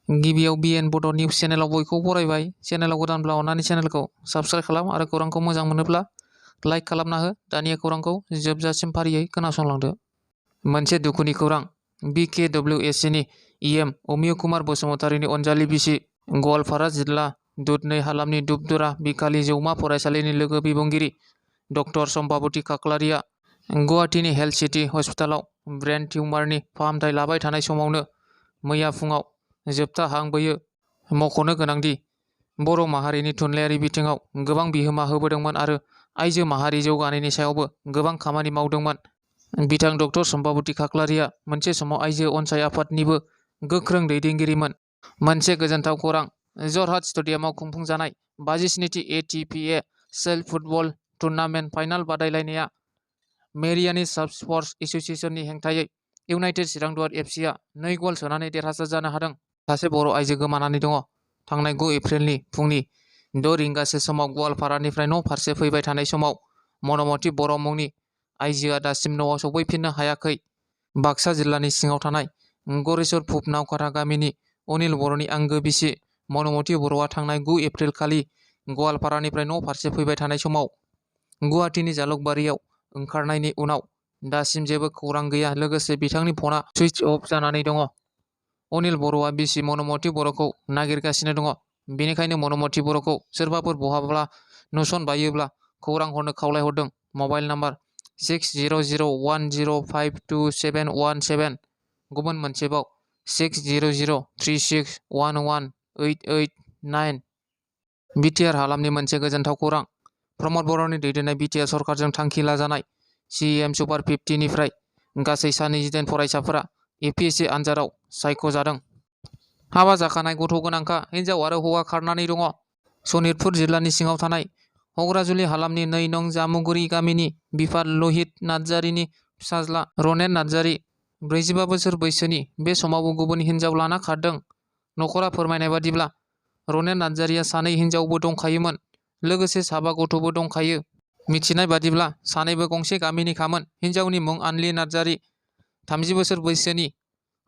गिबियाव BN बड' news चेनेलाव बयखौबो बरायबाय। चेनेलाव गोदानब्ला अन्नानै चेनेलखौ साबस्क्राइब खालाम आरो खौरांखौ मोजां मोनोब्ला लाइक खालामना हो। दानिया खौरांखौ जोबजासिम फारियै खोनासंलांदो। मोनसे दुखुनि खौरां। BKWSCनि EM अमिय कुमार बसुमतारीनि अनजालि बिसि, गवालपारा जिल्ला दुधनৈ हालामनि दुबदुरा बिखालि जौमा फरायसालिनि लोगो बिबुंगिरि डक्टर सम्भाबती खाख्लारिया गुवाहाटीनि हेल्थ सिटी हस्पिटालाव ब्रेन टिउमारनि फाहामथाय लाबाय थानाय समावनो मैया फुङाव जोबथा हां बोयो। मख'नो गोनांदि बर' माहारिनि थुनलाइयारि बिथिङाव गोबां बिहोमा होबोदोंमोन आरो आइजो माहारि जौगानायनि सायावबो गोबां खामानि मावदोंमोन। बिथां डक्टर सम्भाबती खाख्लारिया मोनसे समाव आइजो अनसाय आफादनिबो गोख्रों दैदेनगिरिमोन। मोनसे गोजोनथाव खौरां। जरहाट स्टेडियामाव खुंफुंजानाय 57थि ATPA self football tournament final बादायलायनाया मेरियानि साब स्पर्टस एसोसिएशननि हेंथायै इउनाइटेड चिरां दुवार FCआ 2 गल सोनानै देरहासार जानो हादों। सासे बर' आइजो गोमानानै दङ। थांनाय 9 एप्रिलनि फुंनि 6 रिंगासो समाव गवालपारानिफ्राय न' फारसे फैबाय थानाय समाव मनमती बर' मुंनि आइजोआ दासिम न'आव सफैफिननो हायाखै। बाक्सा जिल्लानि सिङाव थानाय गरेस्वर फुबनावकाटा गामिनि अनिल बर'नि आंगो बिसि मनमती बर'आ थांनाय 9 एप्रिल खालि गवालपारानिफ्राय न' फारसे फैबाय थानाय समाव गुवाहाटीनि जालुकबारियाव ओंखारनायनि उनाव दासिम जेबो खौरां गैया। लोगोसे बिथांनि फना सुइच अफ जानानै दङ। अनिल बर'आ बिसि मनमती बर'खौ नागिरगासिनो दङ। बेनिखायनो मनमती बर'खौ सोरबाफोर बहाब्ला नुसनबायोब्ला खौरां हरनो खावलायहरदों। Mobile number 6001052717। गुबुन मोनसेबाव 6003611889। बिटिआर हालामनि मोनसे गोजोनथाव खौरां। प्रमद बर'नि दैदेननाय बिटिआर सरकारजों थांखि लाजानाय CEM सुपार 50 निफ्राय गासै सा 29 फरायसाफोरा APSC आनजादाव सायख'जादों। हाबा जाखानाय गथ' गोनांखा हिन्जाव आरो हौवा खारनानै दङ। सनितपुर जिल्लानि सिङाव थानाय हग्राजुलि हालामनि 2 नं जामुगुरि गामिनि बिफा लहित नार्जारिनि फिसाज्ला रनेन नार्जारि 45 बोसोर बैसोनि बे समावबो गुबुन हिन्जाव लाना खारदों। नखरा फोरमायनाय बादिब्ला रनेन नार्जारिया 2 हिन्जावबो दंखायोमोन, लोगोसे 7 गथ'बो दंखायो। मिथिनाय बादिब्ला सानैबो गंसे गामिनिखामोन। हिन्जावनि मुं आनलि नार्जारि 30 बोसोर बैसोनि,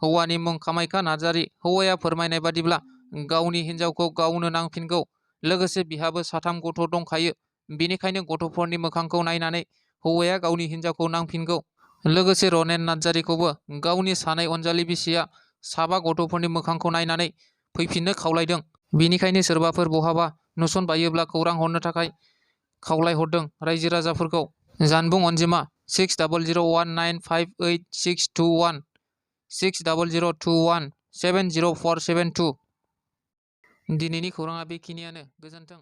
हौवानि मुं कामाख्या नार्जारि। हौवाया फोरमायनाय बादिब्ला गावनि हिन्जावखौ गावनो नांफिनगौ, लोगोसे बिहाबो 3 गथ' दंखायो। बेनिखायनो गथ'फोरनि मोखांखौ नायनानै हौवाया गावनि हिन्जावखौ नांफिनगौ। लोगोसे रनेन नार्जारिखौबो गावनि 2 अनजालि बिसिया 7 गथ'फोरनि मोखांखौ नायनानै फैफिननो खावलायदों। बेनिखायनो सोरबाफोर बहाबा नुसनबायोब्ला खौरां हरनो थाखाय खावलायहरदों रायजो राजाफोरखौ। जानबुं अनजिमा 6001958621 6002170472। दिनैनि खौराङा बेखिनियानो। गोजोन्थों।